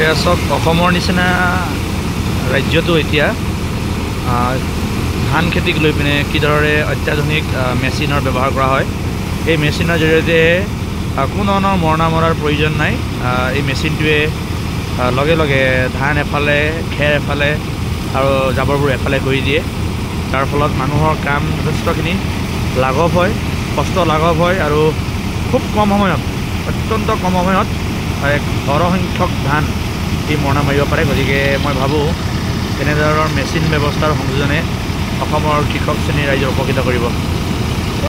এয়া চাওক, অসমৰ নিচিনা ৰাজ্যতো এতিয়া ধান খেতিক লৈ পিনে কিদৰে অত্যাধুনিক মেচিনৰ ব্যৱহাৰ কৰা হয়। এই মেচিনৰ জৰিয়তে কোনো ধৰণৰ মৰণা মৰাৰ প্ৰয়োজন নাই। এই মেচিনটোৱে লগে লগে ধান এফালে, খেৰ এফালে আৰু জাবৰবোৰ এফালে কৰি দিয়ে। তাৰ ফলত মানুহৰ কাম যথেষ্টখিনি লাঘৱ হয়, কষ্ট লাঘৱ হয় আৰু খুব কম সময়ত, অত্যন্ত কম সময়ত এক সৰহসংখ্যক ধান ই মৰণা মাৰিব পাৰে। গতিকে মই ভাবোঁ তেনেধৰণৰ মেচিন ব্যৱস্থাৰ সংযোজনে অসমৰ কৃষক শ্ৰেণীৰ ৰাইজক উপকৃত কৰিব।